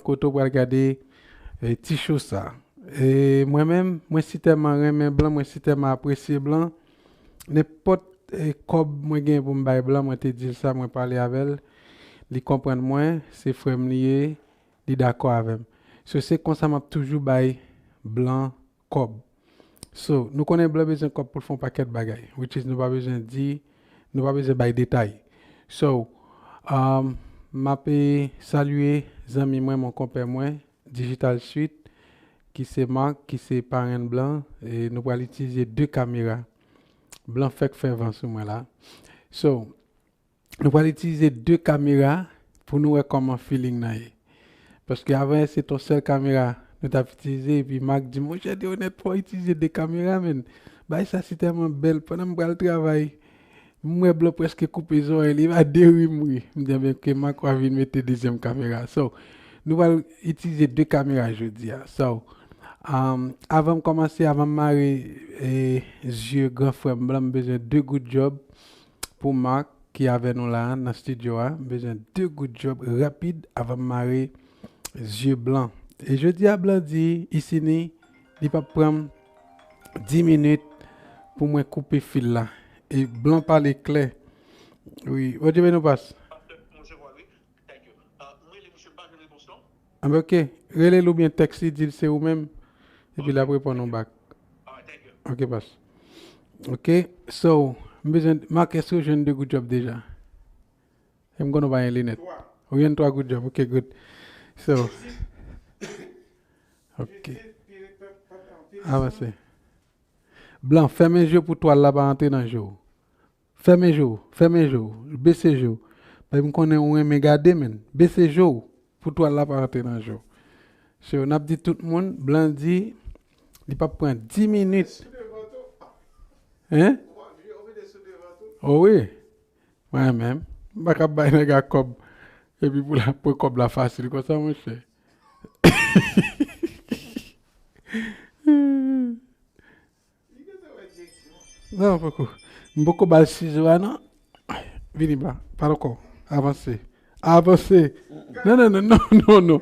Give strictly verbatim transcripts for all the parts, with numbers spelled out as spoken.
kote w pral gade, e, ti show sa. E mwen menm, mwen si tèlman renmen blan, mwen si tèlman apresye blan, nenpòt, e, kòb mwen gen pou m bay blan, mwen te di l sa, mwen pale avè l, li konprann mwen, se frè m li ye, li dakò avè m. So, se konsa m ap toujou bay blan kòb. So, nou konnen blan bezwen kòb pou l fè yon pakèt bagay, which is nou pa bezwen di, nou pa bezwen bay detay. So, um, m ap, eh, salye zanmi mwen, mon konpè mwen, Digital Suite, ki se Mark, ki se parenn blan, e nou pral itilize de kamera. Blan fèk fè van sou mwen la. So, nou pral itilize de kamera pou nou wè kòman feeling nan ye. Paske avan se ton sèl kamera nou t ap itilize, epi Mark di, "Monchè, Deonèt, fò w itilize de kamera, menn. Bagay sa si tèlman bèl." Pandan m pral travay, m wè blan prèske koupe zòrèy li, li pa de ri m ri. M di, "Enben, ke Mark va vin mete dezyèm kamera." So, nou pral itilize de kamera jodi a. So, um, avan m kòmanse, avan m mare, eh, zye gran frè m blan, m bezwen de good job pou Mark ki avè nou la a, nan estidyo a. M bezwen de good job rapid avan m mare zye blan. E jodi a, blan di, Isini, li p ap pran m dis minit pou mwen koupe fil la. E blan pale klè. Wi, Bondye beni w, pas. Anben, ok. Rele l oubyen tèks li, di l se ou menm. Epi l ap reponn ou back. Ok, pas. Ok, so, m bezwen, Mark, èske w jwenn de good job deja? E m konn ou pa gen linèt. Ou jwenn twa good job, ok, good. So, ok. Avanse. Blan, fèmen je w pou twal la pa antre nan je w. Fèmen je w, fèmen je w, bese je w. Paske m konnen ou renmen gade, menn. Bese je w pou twal la pa antre nan je w. So, n ap di tout moun, blan di, li p ap pran dis minit. Hein? O wi. Mwen menm, m pa ka bay nèg la kòb. Epi pou la, pran kòb la fasil konsa, monchè. Non, poko. M poko ba l sizo a, non. Vini ba. Pa ankò. Avanse. Avanse. Non, non, non, non, non, non.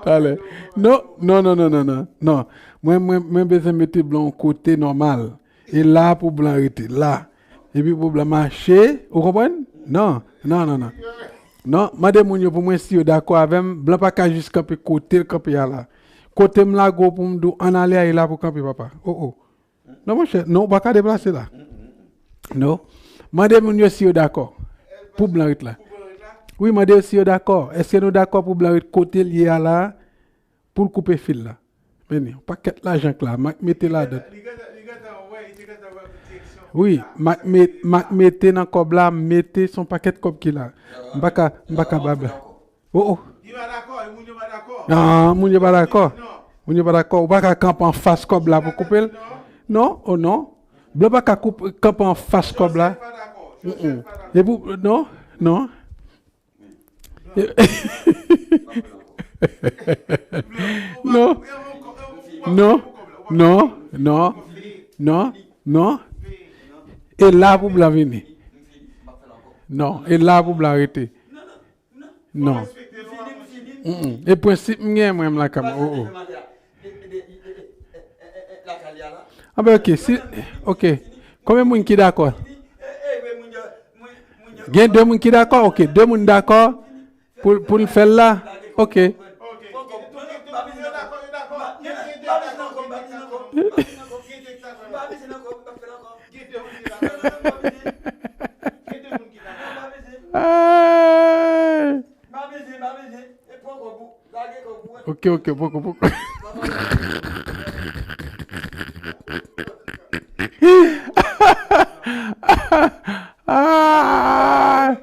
Talè. Non, non, non, non, non, non. Non. Mwen, mwen, mwen bezwen mete blan yon kote nòmal. E la pou blan rete, la. Epi pou blan mache, ou konprann? Non, non, non, non. Non, mande moun yo pou mwen si yo dakò avè m, blan pa ka jis kanpe kote l kanpe a la. Kote m lage w pou m di w ann ale a, e la pou kanpe, papa. Oh, oh. Non, monchè, non, ou pa ka deplase la. Non. Mande moun yo si yo dakò pou blan ret la. Wi, mande yo si yo dakò. Èske nou dakò pou blan ret kote l ye a la, pou l koupe fil la? Men yon pakèt lajan k la, m ak mete ladan. Wi, m ak met-, m ak mete nan kòb la, m mete se yon pakèt kòb ki la. M pa ka, m pa ka ba blan. Oh, oh. Non, moun yo pa dakò. Moun yo pa dakò. Ou pa ka kanpe anfas kòb la pou koupe l. Non, oh non. Blan pa ka koup-, kanpe anfas kòb la. Mm-mm. E pou, non, non. Non. Non. Non. Non. Non. Non. Non. E la pou blan vini. Non. E la pou blan rete. Non. Mm-mm. E prensip m gen mwen m lakay mwen. Oh, oh. Anben, ok, si, ok. Konbyen moun ki dakò? Gen de moun ki dakò? Ok, de moun dakò pou, pou n fè l la? Ok. Ah. Ok, ok, poko, poko. Ah!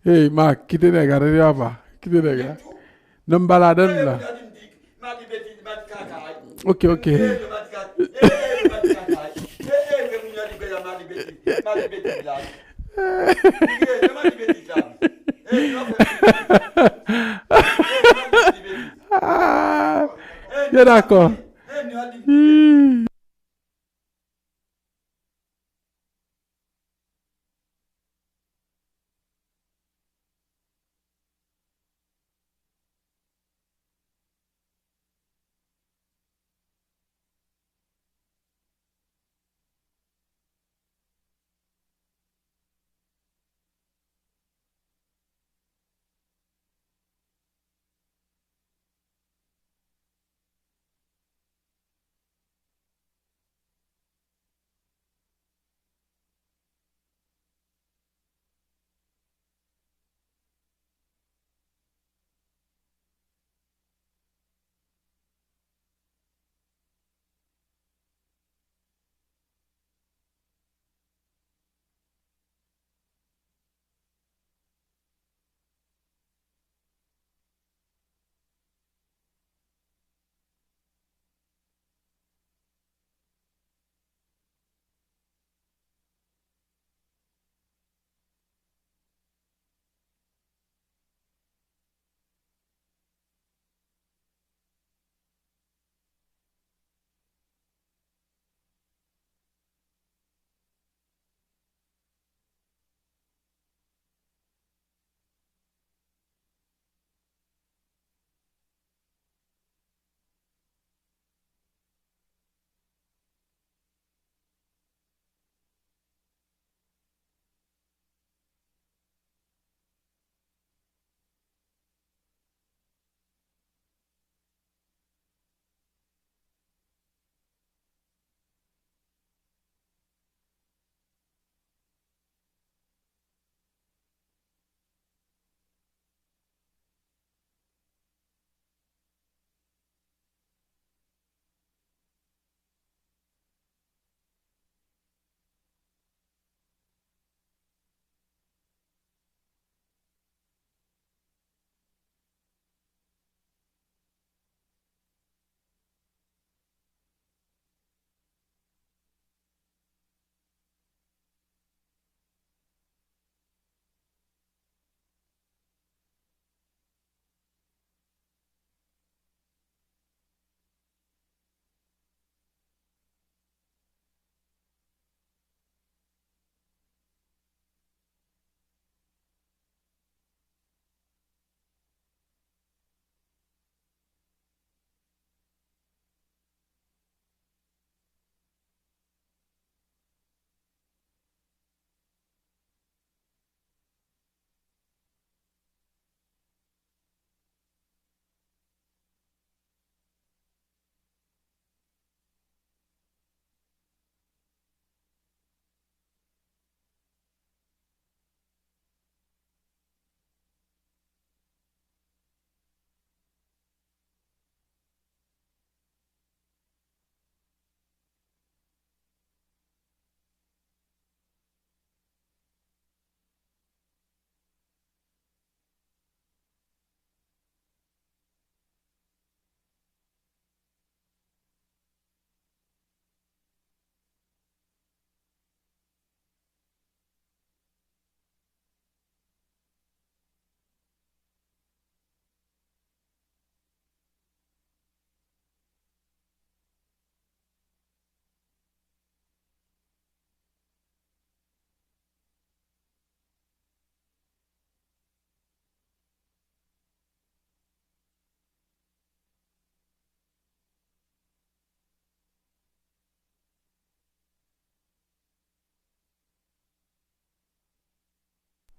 Hey, Mark, kite nèg la, tande papa. Kite nèg la. Non, m pa ladann la. Ok, ok. Ah, yo dakò. Hmm.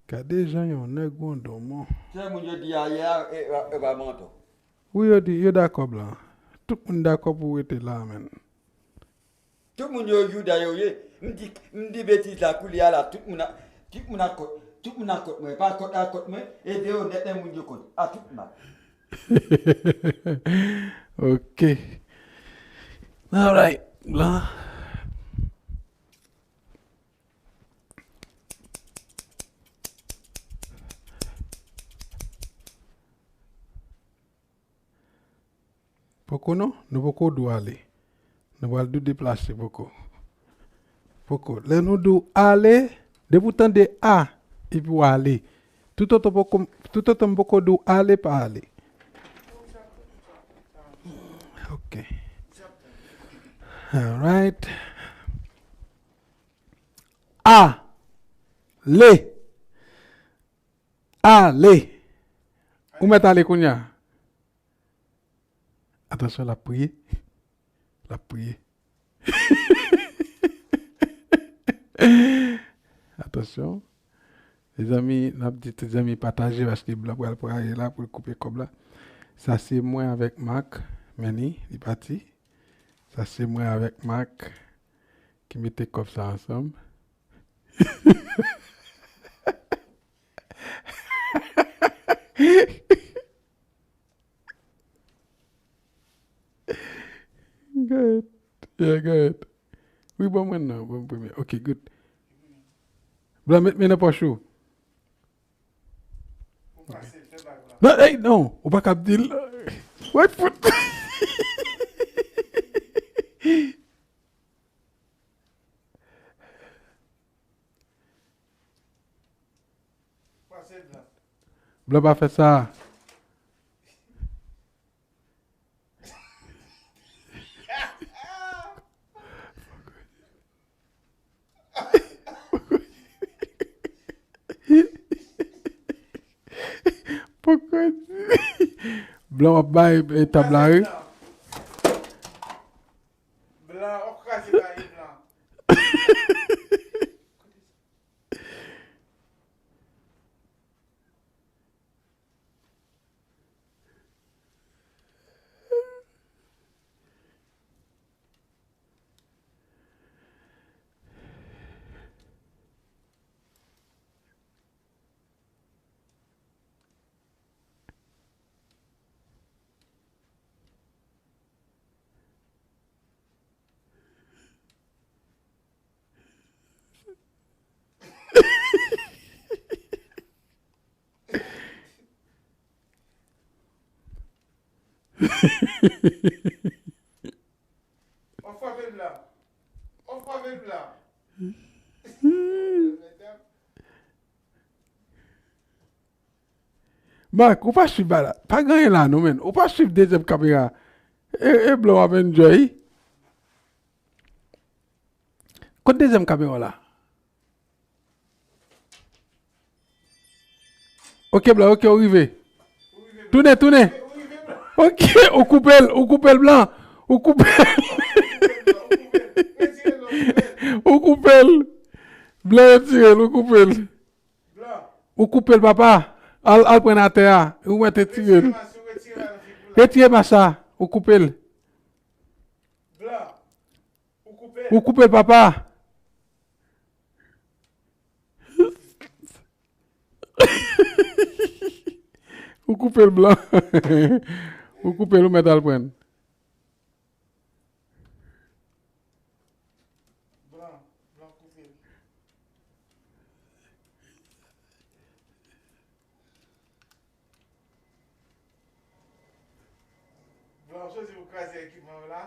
Gade jan yon nèg gwondon, mon. Se moun yo di a yè a, e, e, e pa manto. Wi, yo di, yo dakò, Blan. Tout moun dakò pou w rete la, menn. Tout moun yo jouda yo ye. M di, m di betiz la koulye a la, tout moun a, tout moun a kont, tout moun a kont mwen. Pa kont a kont mwen, e deyò nèt, nèt moun yo kont. A tout mal. Ok. All right. Blan. Poko non, nou poko dwe ale. Nou pral dwe deplase poko. Poko. Lè nou di w ale, depi w tande a, epi w ale. Toutotan poko, toutotan m poko di w ale, pa ale. Ok. All right. A. Le. Ale. Ou mèt ale kounye a. Atansyon, l ap priye. L ap priye. Atansyon. Mezanmi, n ap di tout zanmi pataje paske Blan pral prale la pou l koupe kòb la. Sa se mwen avèk Marc, men li, li pati. Sa se mwen avèk Marc ki mete kòb sa ansanm. Go ahead. Yeah, go ahead. Wi, ban mwen nan, ban mwen premye. Ok, good. Blan, met men nan pòch ou. Non, ey, non, ou pa kab di l. What foot? Blan pa fè sa. Poko di. Blan w ap bay, eh, tab la, wi. Blan, w ap kraze bagay blan. W ap frape l la. W ap frape l la. Marc, ou pa swiv ba la. Pa gen anyen la, non, men. Ou pa swiv dezyèm kamera. E, e blan w ap enjoy. Kot dezyèm kamera w la? Ok, blan, ok, ou rive. Tounen, tounen. Ok, ou koupe l, ou koupe l, blan. Ou koupe l. Ou koupe l. Blan, retire l, ou koupe l. Ou koupe l, papa. Al, al pran atè a. Ou mèt retire l. Retire mach la. Ou koupe l. Ou koupe l, papa. Ou koupe l, blan. Ou koupe l, ou mèt al pran. Blan, blan koupe l. Blan, w chwazi pou kraze ekipman yo la.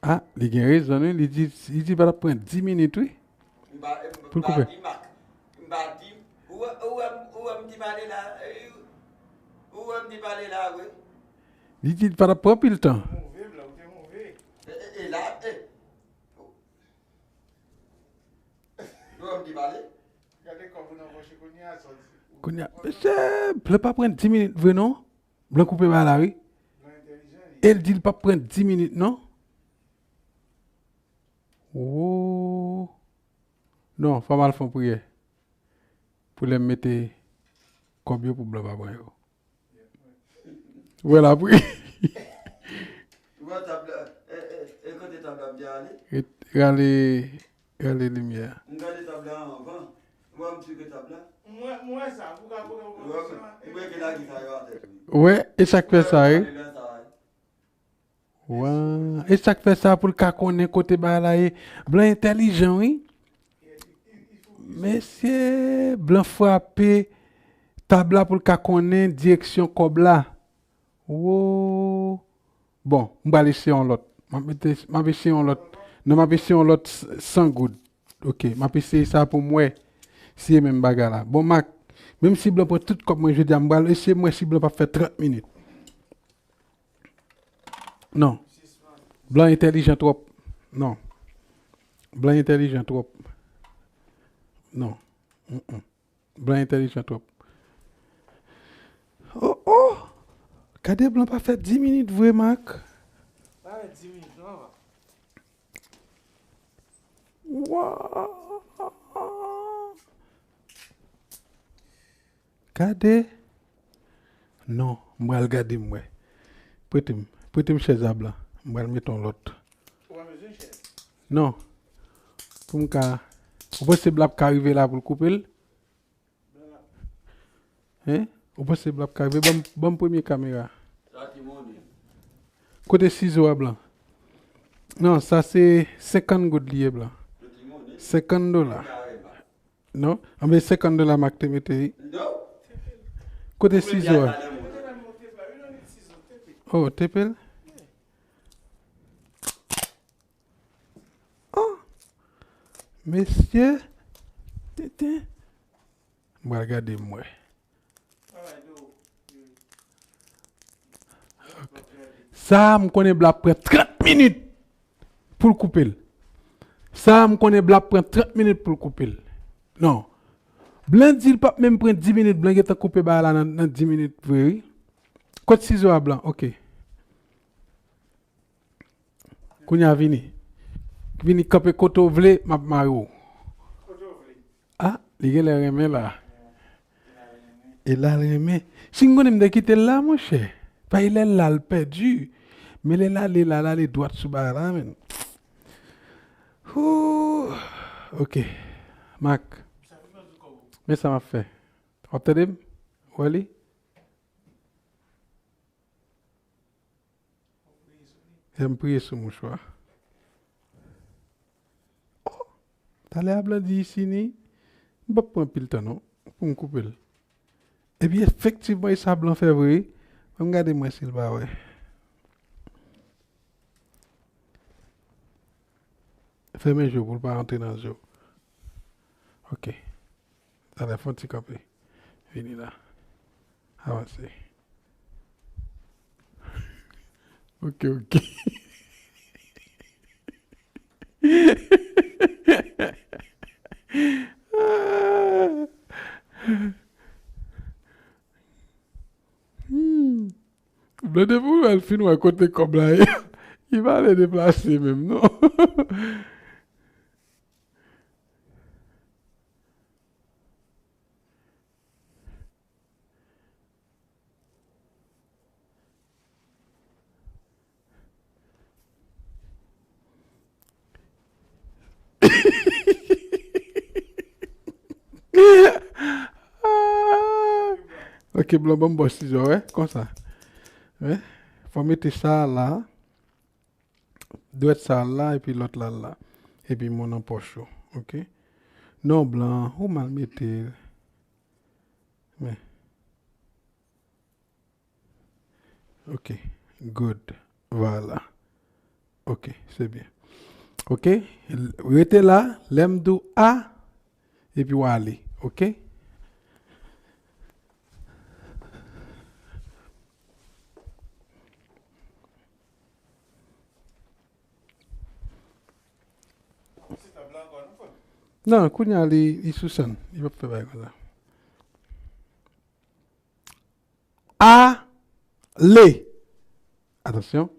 Ah, li gen rezon, wi. Li di, li di pa t ap pran dis minit, wi. M pa, m Pou l pa koupe. Di Mak. M pa di, ou wè, ou wè, ou wè m di pale la, eh, ou wè m di pale la, wi. Li di pa t ap pran pil tan. Move, blan, ou te move. E, e, e la, e. Ou wè m di pale. Gade kòb ou nan pòch kounye a, sa w di. Kounye a, mesye, blan pa pran dis minit vre, non? Blan koupe ba la, wi. Blan entèlijan, li. E l di l p ap pran dis minit, non? Oh. Non, fò m al fè yon priyè. pou lè m mete kòb yo pou blan pa pran yo. Ou wè l ap ri. Ou wè tab la, e, e, e kote tab la ap ale? Ret-, rale, rale limyè a. M gade tab la anvan. Ou wè m tire tab la? M wè, m wè sa. Ou ka, ou ka, ou ka, ou wè, m wè ki lage sa yo atè tou. Ou wè, e sa k fè sa, wi. Ou wè, e sa k fè sa pou l ka konnen kote bagay la ye. Blan entèlijan, wi. Mesye, blan frape tab la pou l ka konnen direksyon kòb la. Wo. Bon, m pral eseye yon lòt. M ap mete, m ap eseye yon lòt. Non, m ap eseye yon lòt s-, san goud. Ok, m ap eseye sa pou m wè si e menm bagay la. Bon, Mak, menm si blan pran tout kòb mwen jodi a, m pral eseye m wè si blan p ap fè trant minit. Non. Blan entèlijan twòp. Non. Blan entèlijan twòp. Non. Mm-mm. Blan entèlijan twòp. Oh, oh! Gade blan pa fè dis minit vre, Mak. Pa fè dis minit, non, papa. Wa! Gade. Non, m pral gade m wè. Prete m, prete m chèz a blan. M pral mete yon lòt. Ou pa bezwen chèz? Non. Pou m ka, ou panse blan ap ka rive la pou l koupe l? Hein? Ou panse blan ap ka rive? Ban m, ban m premye kamera. Kote sizo a blan? Non, sa se senkant goud li ye blan. Senkant dola. Non? Anben senkant dola Mak te mete wi. Kote sizo a? Oh, tepe l? Oh! Mesye! Tenten! M pral gade m wè. Ok. Sa a, m konnen blan ap pran trant minit pou l koupe l. Sa a, m konnen blan ap pran trant minit pou l koupe l. Non. Blan di l p ap menm pran dis minit, blan gentan koupe bagay la nan, nan dis minit vre, wi. Kot sizo a blan? Ok. Kounye a vini. Vini kanpe kote w vle, m ap mare w. Ah, li genlè renmen la. E la l renmen. Si m konnen m te kite l la, monchè. Paske lè l la, l pèdi. Men lè l ale la, l ale dwat sou bagay la, menn. Hoo. Ok. Mak. Men sa m ap fè. W ap tande m? Ou wè li? Lè m priye sou mouchwa. Oh, talè a blan di isi ni, m p ap pran anpil tan non, pou m koupe l. Epi efektivman, e sa blan fè vre, wi. Ban m gade m wè si l pa wè. Fèmen je w pou l pa rantre nan je w. Ok. Talè fè yon ti kanpe. Vini la. Avanse. Ok, ok. Hmm. Blende pou wè l fin wè kote kòb la ye. Li pa vle deplase menm, non. Ok, blan, ban m bò sizo, wè, konsa. Wè, fò mete sa la, dwèt sa la, epi lòt la la. Epi mwen nan pòch ou, ok? Non, blan, ou mal mete. Men. Ok, good. Vwala. Ok, se byen. Ok, l-, rete la, lè m di w a, epi w ale, ok? Non, kounye a li, li sou sèn. Li p ap fè bagay konsa. Ale! Atansyon.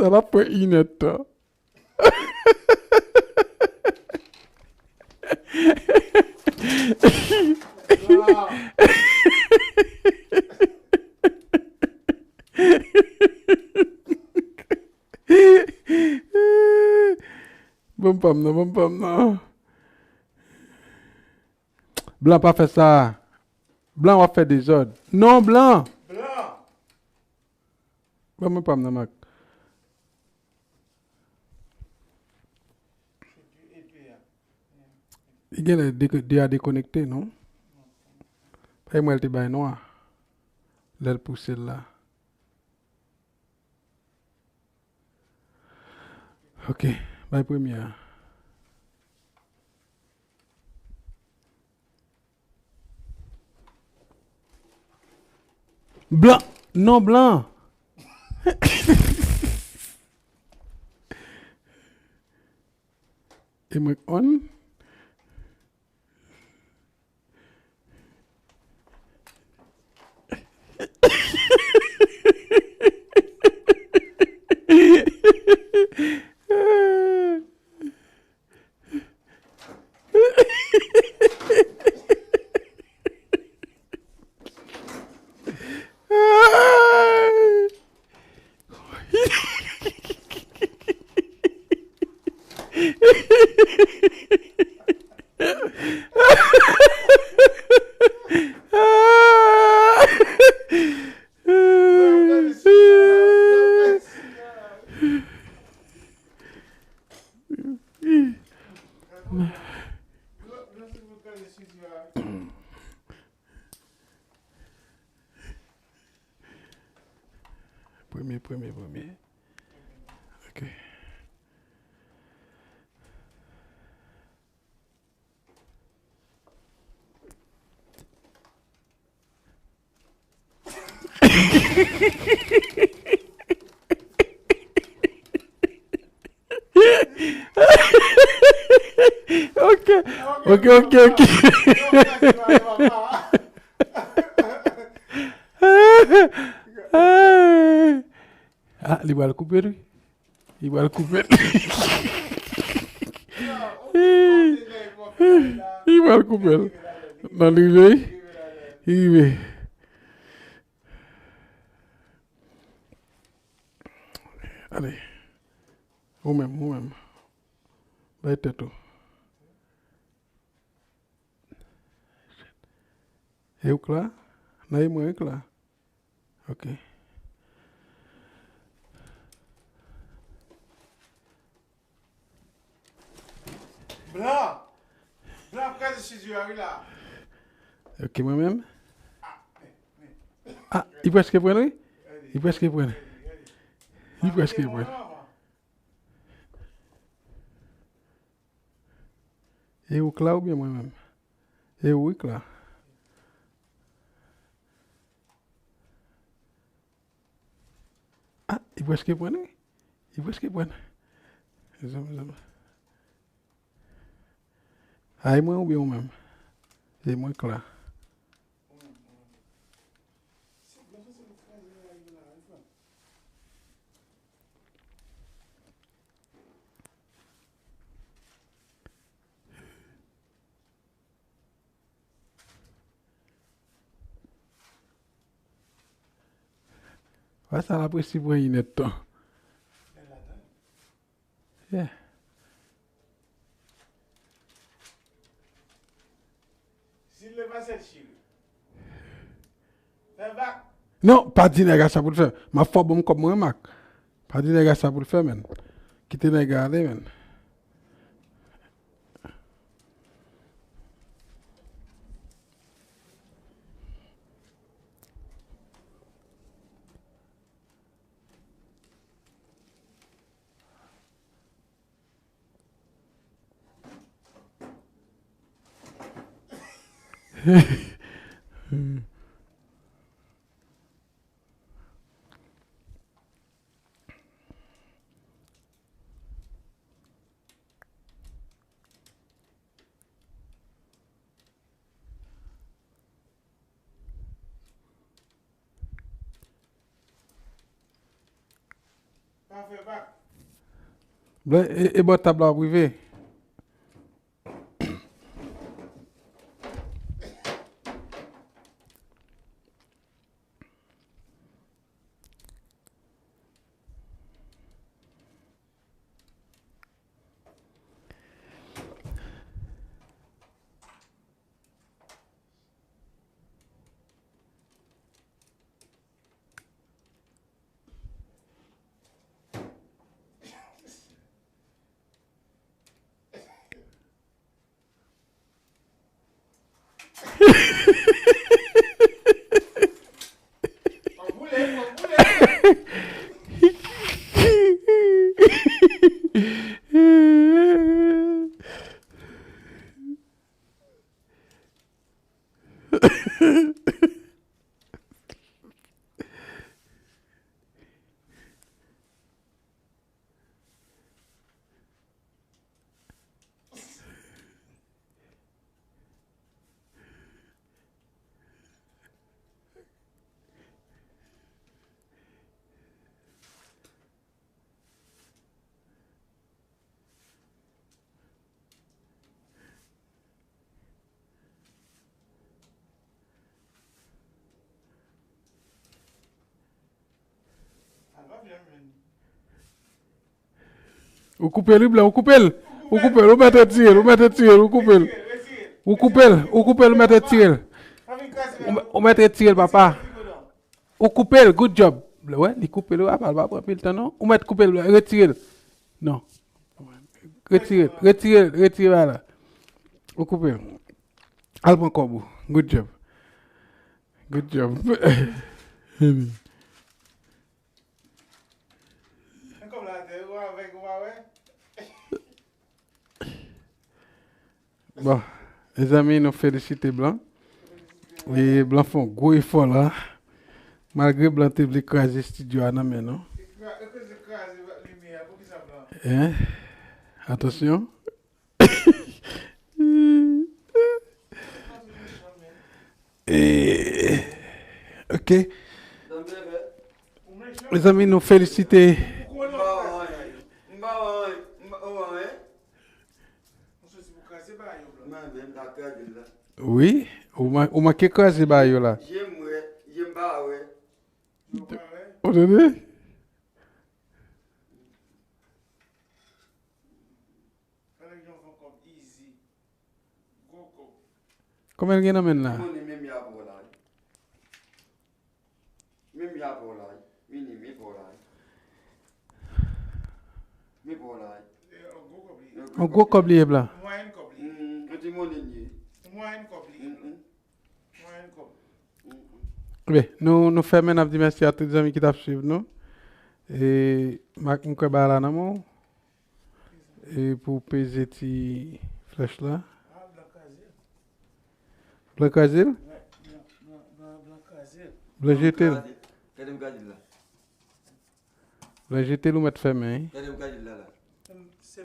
Sa l ap pran inèdtan. Ban m pa m nan, ban m pa m nan. Blan, pa fè sa. Blan, w ap fè dezòd. Non, Blan! Blan! Ban mwen pa m nan, Mak. Li genlè de, de a dekonekte, non? Paske mwen, l te bay nwa. Lè l pouse l la. Ok, bay premye a. Blan, non, Blan. E mwen on. Premye, premye, premye. Ok. Ok, ok, ok, ok. Ah, li pral koupe l, wi. Li pral koupe l. Li pral koupe l. Non, li rive, wi. Li rive. Ale. Ou menm, ou menm. Bay tèt ou. E ou k la? Nan e mwen, ou k la? Ok. Blan! Blan ap kraze estidyo a, wi, la. Ok, mwen menm? Ah, li prèske pran, wi. Li prèske pran. Li prèske pran. E ou k la oubyen mwen menm? E ou k la? Ah, li prèske pran, wi. Li prèske pran. Zanmi, zanmi. A, e mwen oubyen ou menm? E mwen k la. Wè sa l ap resi pran inèdtan. Yeah. Si l leve a sèt chire. Fè vag. Non, pa di nèg a sa pou l fè. M ap fè w ban m kòb mwen, Mak. Pa di nèg a sa pou l fè, menn. Kite nèg a ale, menn. Blan, e, e bò tab la w ap rive? Ou koupe l, wi, Blan, ou koupe l. Ou koupe l, ou mèt retire l, ou mèt retire l, ou koupe l. Ou koupe l, ou koupe l, ou mèt retire l. Ou mè-, ou mèt retire l, papa. Ou koupe l, good job. Wè, li koupe l, apa, l pa pran pil tan, non. Ou mèt koupe l, retire l. Non. Retire l, retire l, retire bagay la. Ou koupe l. Al pran kòb ou. Good job. Good job. Bon, mezanmi, nou felisite Blan. E Blan fè yon gwo efò la. Malgre Blan te vle kraze estidyo a nan men nou. Hein? Atansyon. Eh, ok. Mezanmi, nou felisite. Wi, ou man-, ou manke kraze bagay yo la. Ou tande? Konbyen l gen nan men l la? Menm ya pou la. Menm ya pou la. Vini, men pou la. Men pou la. Yon gwo kòb li ye, Blan. Mm, yon ti monnen li ye. Byen, nou, nou fèmen, n ap di mèsi a tout zanmi ki t ap swiv nou. E, Mak, m kwè bagay la nan men w. E pou peze ti flèch la. Blan kraze l? Blan jete l? Blan jete l, ou mèt fèmen, wi.